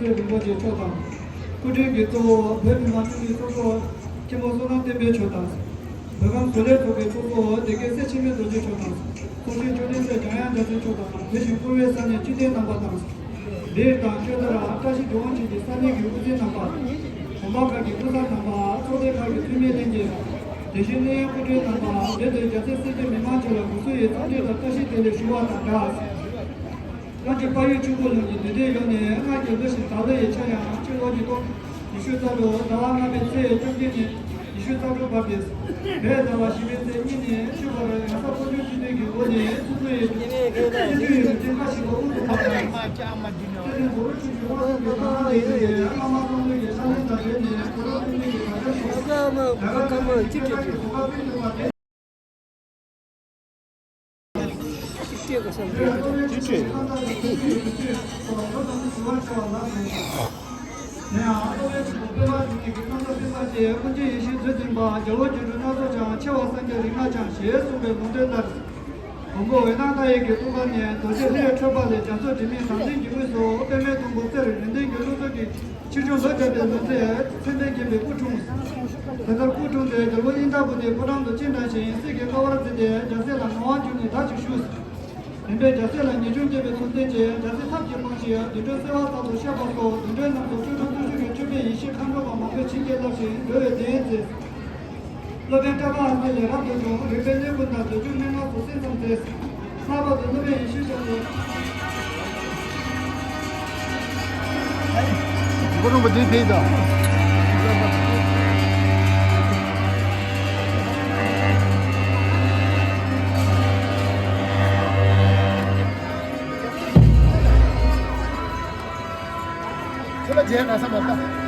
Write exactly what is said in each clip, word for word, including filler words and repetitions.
རིན་པོ་ཆེ་མཆོག་དང་། སྐུ་མགྲོན་གྱི་གཙོ་བོ་བོད་མི་མང་སྤྱི་འཐུས་ཚོགས་གཙོ་མཁན་པོ་བསོད་ནམས་བསྟན་འཕེལ་མཆོག་དང་། བོད་ཁམས་བཟོ་ལས་ཚོགས་པའི་ཚོགས་གཙོ་སྡེ་དགེ་སེ་འཆི་མེད་རྡོ་རྗེ་མཆོག་དང་། ཚོགས་གཙོས་བཅའ་ཁྲིམས་སྲས་འཇམ་དབྱངས་རྒྱ་མཚོ་མཆོག་དང་། དེ་བཞིན་བཀུར་འོས་ས་གནས་སྤྱི་འཐུས་རྣམ་པ་དང་། སྦིར་དང་ཆོས་དར་བཀྲ་ཤིས་ལྗོན་དབང་ཆེན་གྱི་ས་གནས་ཀྱི་དབུ་འཛིན་རྣམ་པ། གོམ་པ་ཁག་གི་སྐུ་ཚབ་རྣམ་པ། ཚོགས་སྡེ་ཁག་གི་འཐུས་མི་ལྷན་རྒྱས། དེ་བཞིན་གནད་ཡོད་སྐུ་མགྲོན་རྣམ་པ། དེ་དང་རྒྱལ་སའི་སྲིད་སྤྱི་མི་མང་ཆེ་ལ་དགོངས་སེལ་ཡི་འཚམས་འདྲི་དང་བཀྲ་ཤིས་བདེ་ལེགས་ཞུ་བ་དང་སྦྲགས། སྔ་ཕྱི་བལ་ཡུལ་ཆུ་བོ་ལུང་གི་འདུས་སྡེ་ཡོངས་ནས་སྔར་གྱི་ལོ་བཞིན་ད་ལོ་ཡི་ཆ་ཡང་སྤྱི་ལོ་ཉིས་སྟོང་ཉི་ཤུ་རྩ་དྲུག་ཟླ་བ་ལྔ་པའི་ཚེས་བཅོ་བརྒྱད་ནས་ཉི་ཤུ་རྩ་དྲུག་བར་ཏེ། བོད་ཟླ་བ་བཞི་པའི་ཚེས་གཉིས་ནས་བཅུ་བར་རྒྱལ་ས་དབུས་གཞུང་སྤྱི་འཐུས་ཀྱི་འོག་ནས་སྲིད་བྱུས་ཡི་སྲིད་བྱུས་ཡི་རྒྱུན་ཁ་ཞིག་ལ་དབུ་བཞུགས་པ་དང་། སྲིད་དོན་གོ་རུ་ཆུ་ཞུ་བ་སོགས་ཀྱི་ཐོག་མ་ལས་ཡིན་པའི་བླ་མ་གསུམ་ལུགས་ཀྱི་ཕྱག་ལེན་དང་འབྲེལ་ནས་གོ་རུ་ཆུ་ཞུ་གི་བར་ཆ་སོགས་ལ་རྒྱལ་ཁབ་ཀྱི་གོ་སྐབས་སྤྲད་ཐུབ་པ་དེ། དེ་ཡང་ཨ་ཏོ་བའི་ཆུ་བོ་དཔལ་འབར་འབྱུང་གནས་ཀྱི་རྣམ་ཐར་སེམས་དཔའ་ཆེ་ཀུན་མཁྱེན་ཡེ་ཤེས་མཛོད་འཛིན་པ་རྒྱལ་བ་སྒྱུ་འཕྲུལ་སྣ་ཚོགས་འཆང་། ཆེ་བ་སངས་རྒྱས་རིགས་ལྔ་འཆང་ཞེས་གསུངས་པའི་ལུང་དོན་ལྟར། མགོན་པོ་འོད་སྣང་ལྟ་ཡི་གི་སྤུངས་ཐང་ནས་རྡོ་རྗེ་ལྷ་ཡི་ཁྲོད་པ་ལས་རྒྱ་མཚོ་དྲི་མེད་ཟང་ཟིང་གི་དབུས་སུ་པདྨའི་སྡོང་པོ་རྩེར་ཡོན་ཏན་གྱི་ཀླུང་རྫོགས་ཀྱི་ཆོས་འབྱུང་ལོ་བརྒྱ་པའི་ལོ་ཙཱའི་མཚན་ལྡན་རྒན་པའི་སྐུ་འཁྲུངས། དེ་ལྟར་སྐུ་འཁྲུངས་ཏེ་རྒྱལ་པོ་ཨིནྡྲ་བྷུ་ཏིའི་ཕོ་བྲང་དུ་སྤྱན་དྲངས་ཤིང་སྲས་ཀྱི་བཀའ་དབང་བརྩིས་ཏེ་རྒྱལ་སྲས་ལ་ངག་དབང་བསྒྱུར་ནས་དར་ཞིང་བཞུགས། དེ་འཕྲལ་རྒྱལ་སྲས་ལ་ངེས་འབྱུང་སྐྱེས་པའི་ཚུལ་བསྟན་ཅིང་རྒྱལ་སྲས་ཐབས་ཀྱིས་སྤངས་ཤིང་དུད་འགྲོའི་གསོལ་བ་མཐའ་དུ་བཤགས་པ་སོགས་དུད་འགྲོ་རྣམས་སུ་བཅུ་དྲུག་བརྟུལ་ཞུགས་ཀྱི་མཆོད་པའི་ཡེ་ཤེས་མཁའ་འགྲོ་མ་མང་པོས་བྱིན་གྱིས་བརླབས་ཤིང་འགྲོ་བའི་དོན་མཛད། སློབ་དཔོན་ཏྲ་ཀ་ཨ་ཏི་ལས་རབ་ཏུ་བྱུང་། རིག་པའི་གནས་ཀུན་དང་བདུད་རྩིའི་མན་ངག་སོགས་གསན་བསམ་མཛད། ལྷག་པར་དུ་སློབ་དཔོན་ཡེ་ཤེས་ཞབས་ཏོག་མགོ་རིན་པོ་འདི་ཕེབས་དང་། ཁྱོད་ལ་མཇལ་ན་བསམ་པ་ལྟ།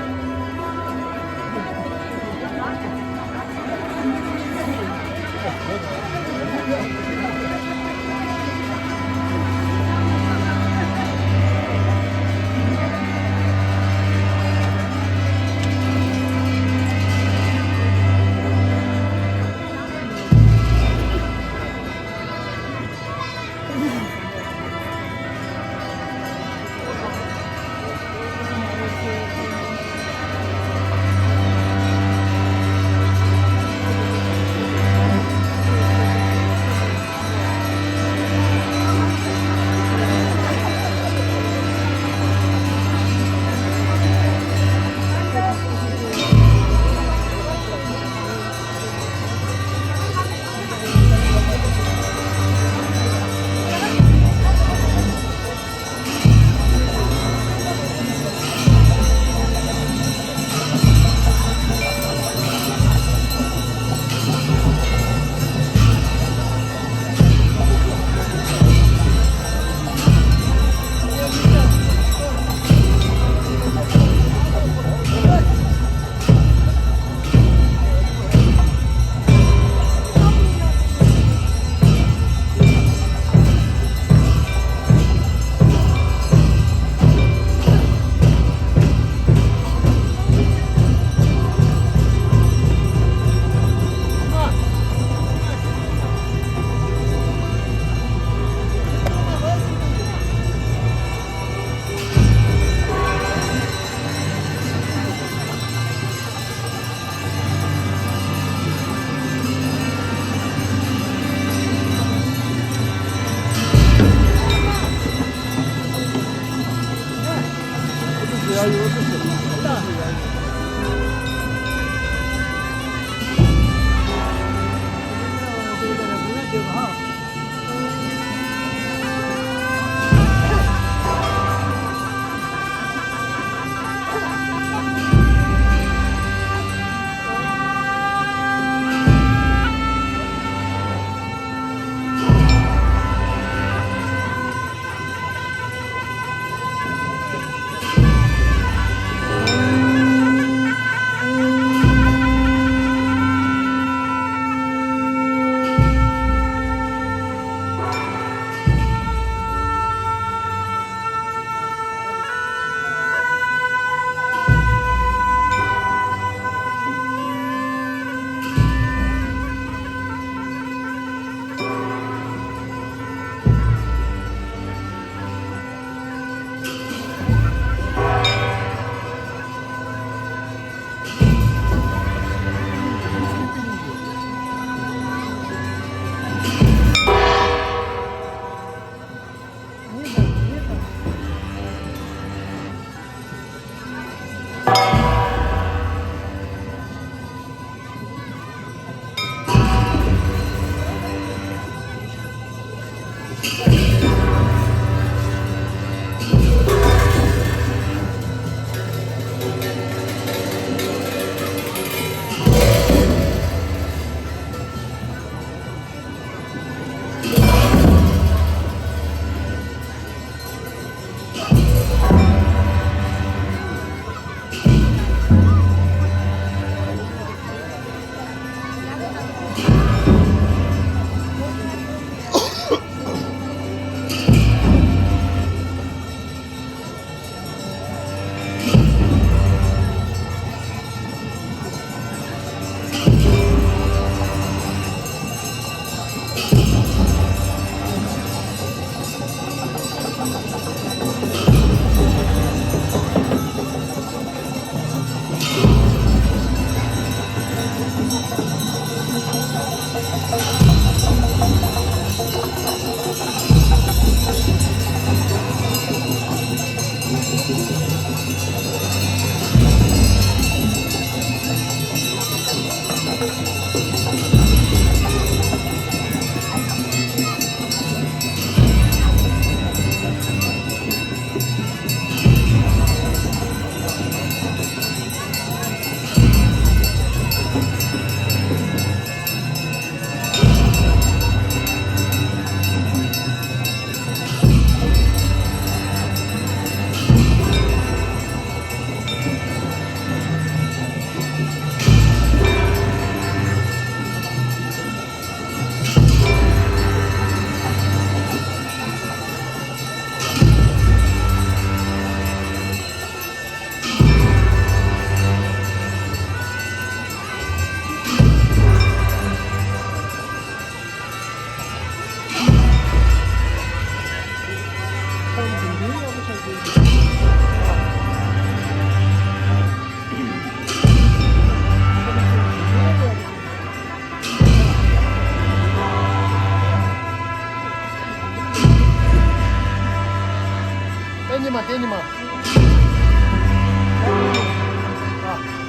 ཨེ་ཉི་མ་ཨེ་ཉི་མ། ཨ།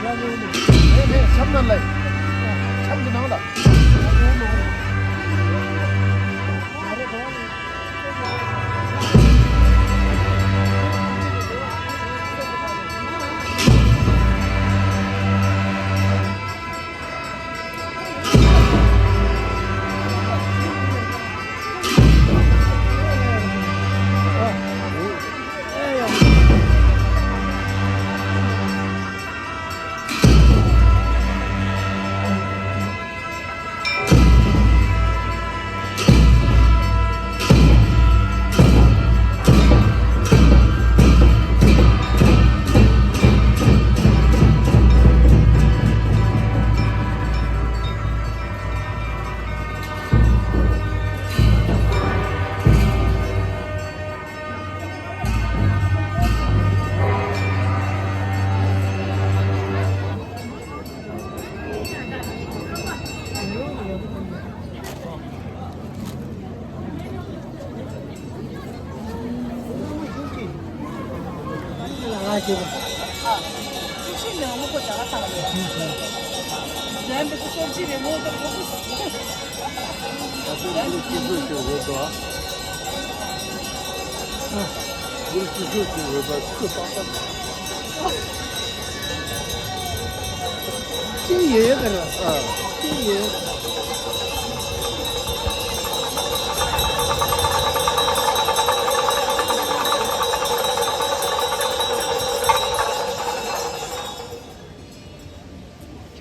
ཨེ་ཨེ་ཤམ་ནང་ལ། ཤམ་གྱི་ནང་ལ།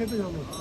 ཁྱེད་ཚོ་ཡོང་ནོ།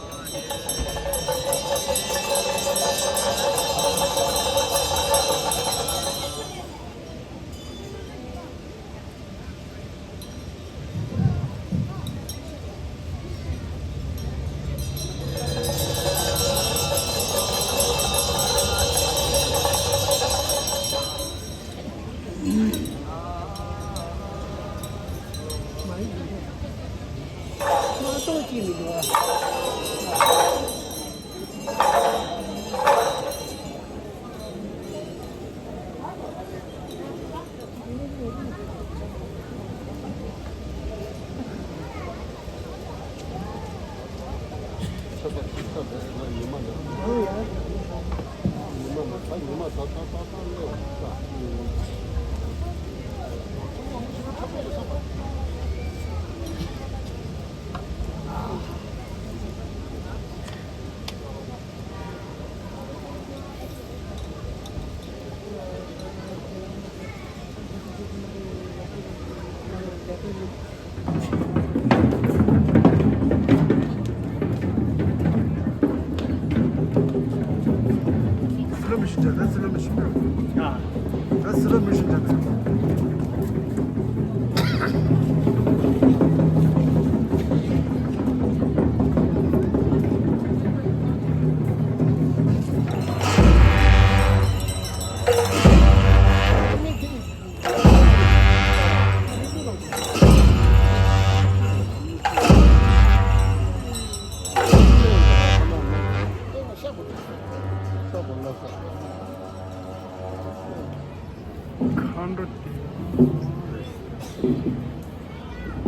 ཨ།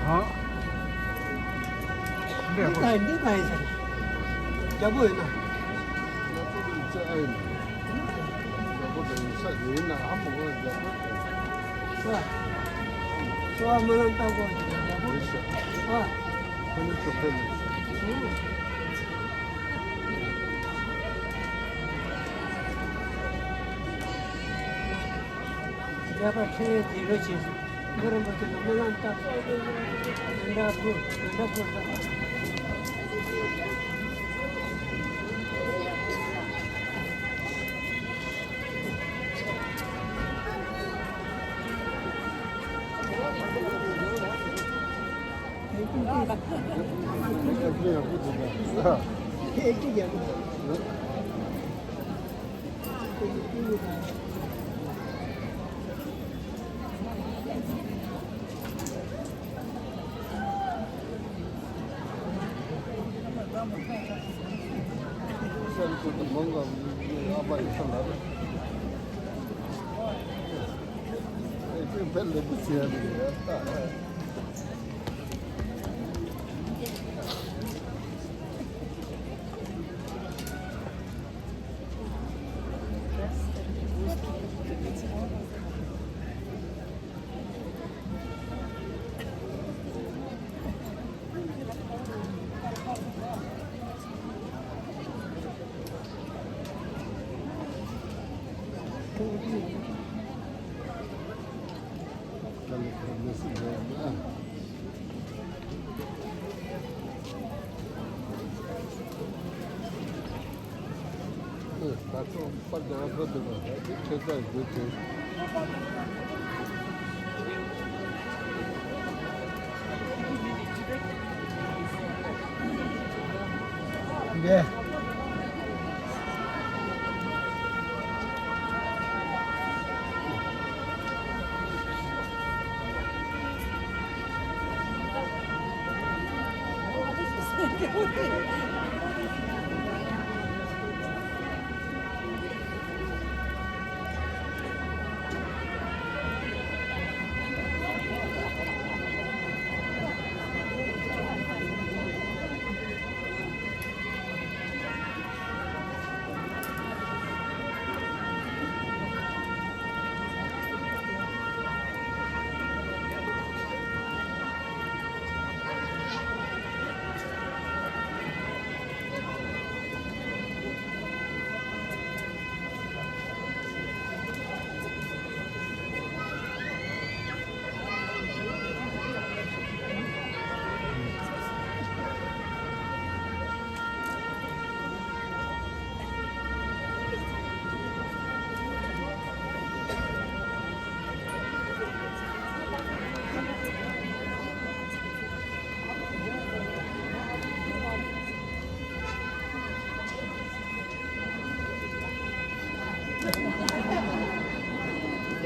ཨ། འདི་ག་འདི་ག་ཡིན་ཟེར། རྒྱལ་པོ་ཡིན་ན། ཨ། ཨ། མ་ལ་ལྟ་གོ་རྒྱལ་པོ། ཨ། ཁོ་ནི་ཆོས་འཕེལ་ལས། རྒྱལ་པོ་ཁྲི་ལས་དེ་རུ་ཆེ། གུ་རུ་མ་ཆེ་ན་མི་ལ་ལྟ། དེ་འདྲ་ཕུ་དེ་འདྲ་ཕུ་ལ།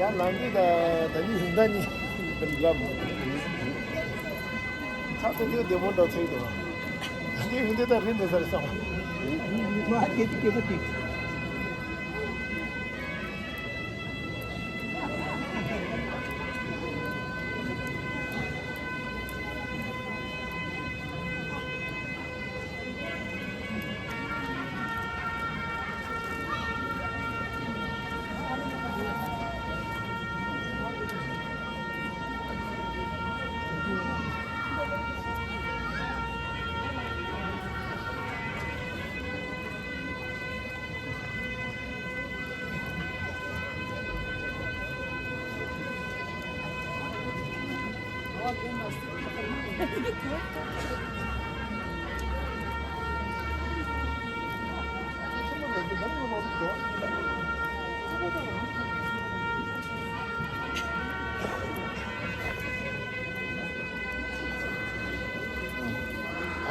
ཡང་ནང་གི་ད་ད་ནི་ཧིན་ད་ནི་ལམ་ཚ་ཏོ་ཏོ་བདེ་མོ་འགྲོ་ཚོད་དོ། ད་ནི་ཧིན་ད་ད་རིན་འདྲ་ས་རེད་སོང་། མ་སྐད་ཅིག་སྐད་པ་ཏིག་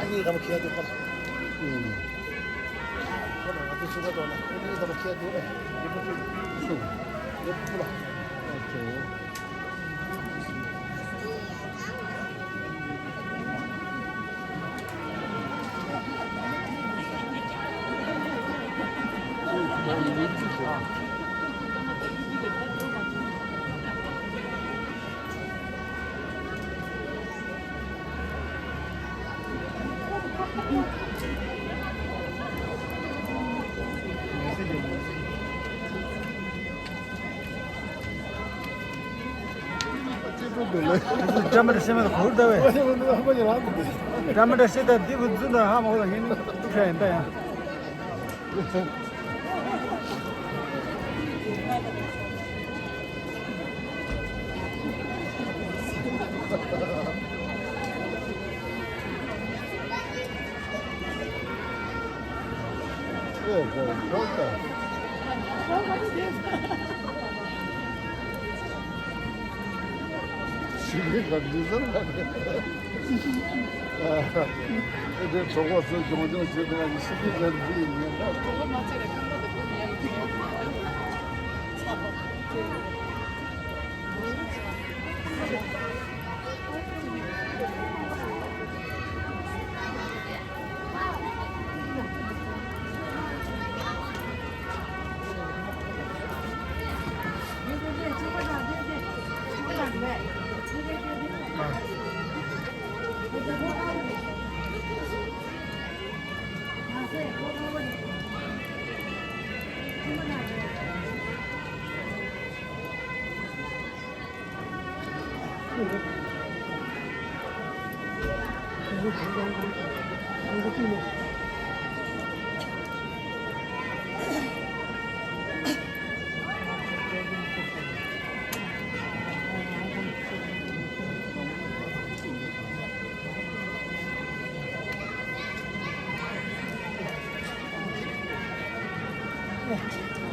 ཨ་ནི་གམ་ཁྱེར་དུ་ཕར། ཁོ་ན་ང་ཚོ་ ཀྲམ་རེ་སེམས་ལ་གུར་ད་བས། ཀྲམ་རེ་སེ་ད་འདི་བུ་འཛུན་ད་ཧ་མ་གོ་ད་ངས་ནི་ཏུ་ཤ་ཡིན་ད་ཡང་།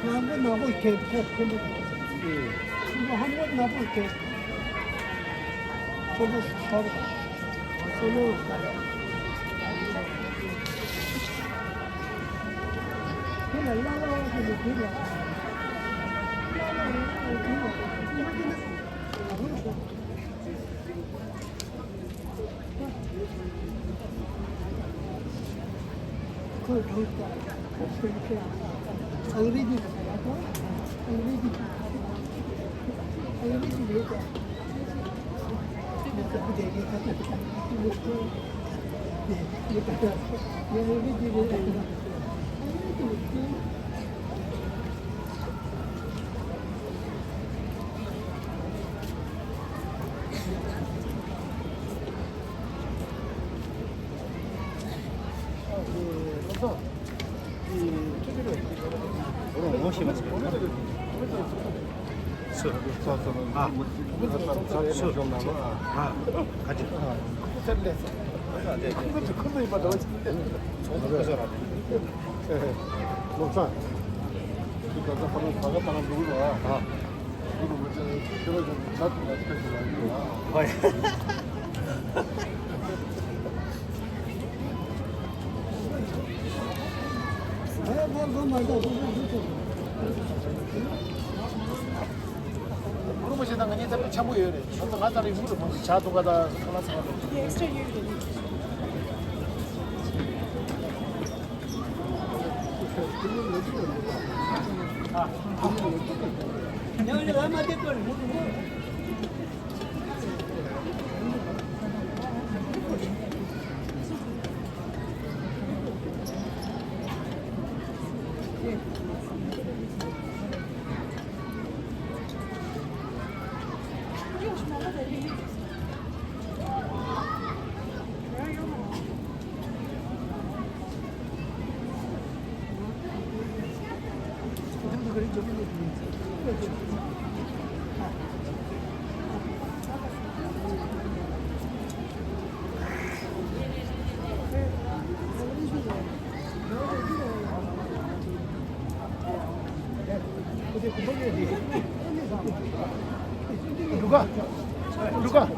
ཧམ་གོ་ནག་པོ་ཁེ་ཁེ་ཁེ་མོ། ཧམ་གོ་ནག་པོ་ཁེ། ཁེ་མོ་ཁེ་མོ། ཁེ་ལ་ལ་ལ་ཁེ་ལ་ཁེ་ལ། ལོ་ཙཱ། འདི་ག་ས་ཕ་ལོ་ད་ག་ད་ག་འདུག་ལ། ཨ། འདི་ལོ་མ་ཆེ་ཁྱེད་རང་ཚོ་ཇ་དང་ལ་སྤེལ་གྱི་ལ་ཡོད་ལ། ཧོ་ཡ། ཨ་ཕ་ལོ་མ་ད་ཧོ་ཧོ་ཧོ་ཧོ། ཨུ་རུ་མ་ཤེས་ན་ང་གཉིས་ད་དཔེ་འཆམ་པོ་ཡོད་རེད། ད་ང་ད་རེས་ཡུལ་ལ་མ་འདུག་ཇ་འདུག་ག་ད་ཁ་ལག་ཚང་མ་འདུག་འགྲོ་ག་འགྲོ་ག